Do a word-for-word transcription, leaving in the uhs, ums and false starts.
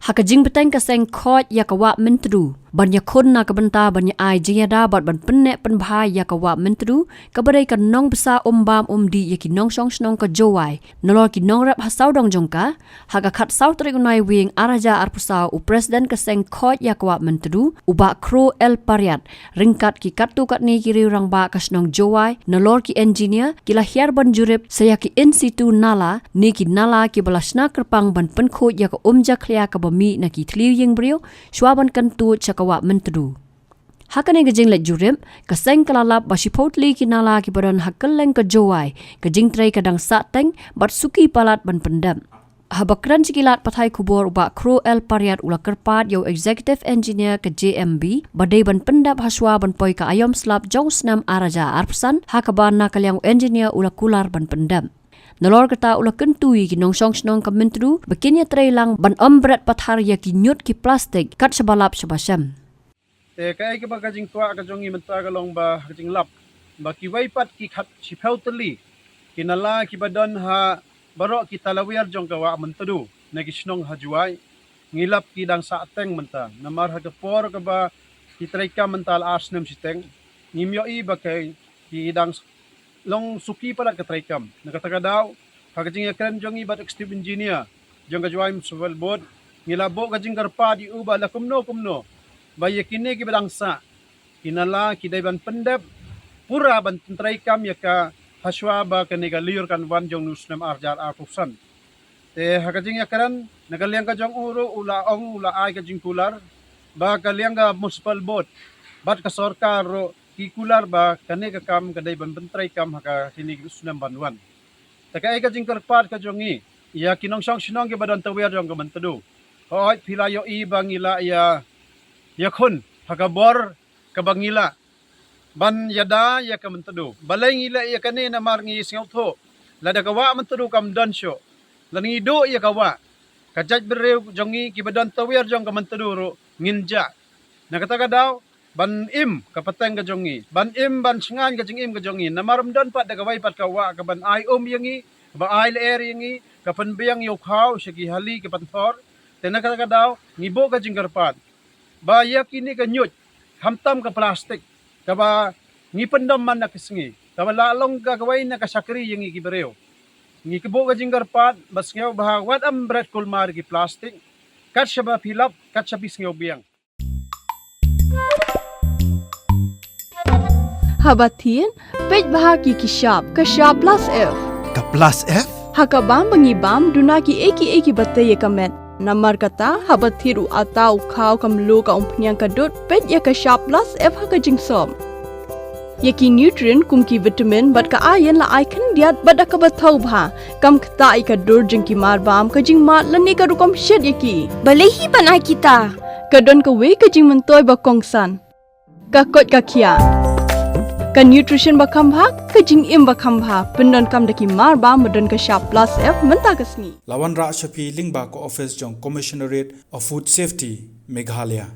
Ha ka jingbteng ka seng khot ïa ka Wah Myntdu ban ïakhun na ka bynta ban ïa ai jingïada bad ban pynneh pynbha ïa ka Wah Myntdu, kaba dei ka nongbsa um bam um dih ïa ki nongshong shnong ka Jowai nalor ki nongrep ha sawdong jong ka. Ha ka khatsaw tarik u Naiwieng ar hajar arphew saw, u President ka seng khot ïa ka Wah Myntdu, u Bah Kro L Pariat, ryngkat ki katto katne ki riew rangbah ka shnong Jowai nalor ki engineer, ki la hiar ban jurip sa ïa ki in situ nala ne ki nala kiba la shna kyrpang ban pynkhuid ïa ka um jakhlia kaba mih na ki thliew ïing briew shwa ban kyntuid sha ka Wah Myntdu. Ha kane ka jingleit jurip, ka seng ka la lap ba shiphew tylli ki nala kiba don ha kylleng ka Jowai, ka jingtrei ka dang sahteng bad suki palat ban pyndep. Haba kren sha ki lad pathai khubor, u Bah Kro L Pariat u la kyrpad ïa u Executive Engineer ka J M B ba dei ban pyndep ha shwa ban poi ka aïom slap jong u snem ar hajar arphew san, ha kaba na ka liang u engineer u la kular ban pyndep. Nalor kata, u la kyntu ïa ki nongshong shnong ka Myntdu ba kin ïatrei lang ban ym bret pathar ïa ki ñiut ki plastik kat shaba lap shaba shem. Te kaei kaba ka jingkwah ka jong ngi mynta ka long ba ka jinglap ba kiwei pat ki khatshiphew tylli ki nala kiba don ha baroh ki talawiar jong ka Wah Myntdu na ki shnong ha Jowai, ngi lap ki dang sahteng mynta, namar ha ka por kaba ki treikam mynta la ar snem shiteng, ngim ïohi ba ki dang long suki palat ka treikam. Na kata ka daw, ha ka jingïakren jong ngi bad Executive Engineer jong ka Jowai Municipal Board, ngi la buh ka jingkyrpad ïa u ba la kumno kumno ba ïa kine kiba dang sah ki nala ki dei ban pyndep pura ban pyntreikam ïa ka ha shwa ba kane ka lyiur kan wan jong u snem ar hajar arphew san. Te ha ka jingïakren na ka liang ka jong u ruh, u la ong, u la ai ka jingkular ba ka liang ka Municipal Board bad ka sorkar ruh ki kular ba kane ka kam ka dei ban pyntreikam ha ka kine ki snem ban wan. Te kaei ka jingkyrpad ka jong ngi ïa ki nongshong shnong kiba don tawiar jong ka Myntdu, hooid, phi la ïohi ba ngi la ïa ïakhun ha ka bor kaba ngi la ban ïada ïa ka Myntdu. Balei ngi leh ïa kane? Namar ngi sngewthuh lada ka Wah Myntdu kam don shuh, lada ngi duh ïa ka wah, ka jaitbynriew jong ngi kiba don tawiar jong ka Myntdu ruh ngin jah. Na kata ka daw, ban im ka pateng ka jong ngi, ban im ban shngaiñ ka jingim ka jong ngi, namar ym don pat da kawei pat ka wah kaban ai um ïa ngi, kaba ai lyer ïa ngi, ka pynbiang ïa u khaw sha ki hali ki pynthor. Te na kata ka daw ngi buh ka jingkyrpad ba ïa kine ka ñiut, khamtam ka plastik kaba ngi pyndom man la ka sngi, kaba la long ka kawei na ka shakri ïa ngi ki briew. Ngi buh ka jingkyrpad ba sngewbha wat ym bret kulmar ki plastik, kat shaba phi lap, kat shaba phi sngewbiang. Haba thied, peit bha ki ki shap, ka shap plus F. Ka plus F? Ha ka bam ba ngi bam, duna kiei kiei kiba tei ïa ka met. Namar kata, haba thied u atta, u khaw, ka mluh, ka umphniang, ka dud, peit ïa ka shap plus F ha ka jingsop. Ïa ki nutrient kum ki vitamin bad ka iron la ai khyndiat bad da kaba thaw bha. Kam ktah ïa ka dur jong ki mar bam, ka jingmad lane ka rukom shet ïa ki. Balei hi ban ai kita? Ka don kawei ka jingmyntoi ba kongsan. Ka koit ka khiah. Ka nutrition ba kham bha, ka jingim ba kham bha. Pyndonkam da ki mar bam ba don ka shap plus F mynta ka sngi. La wanrah sha phi lyngba ka office jong Commissionerate of Food Safety, Meghalaya.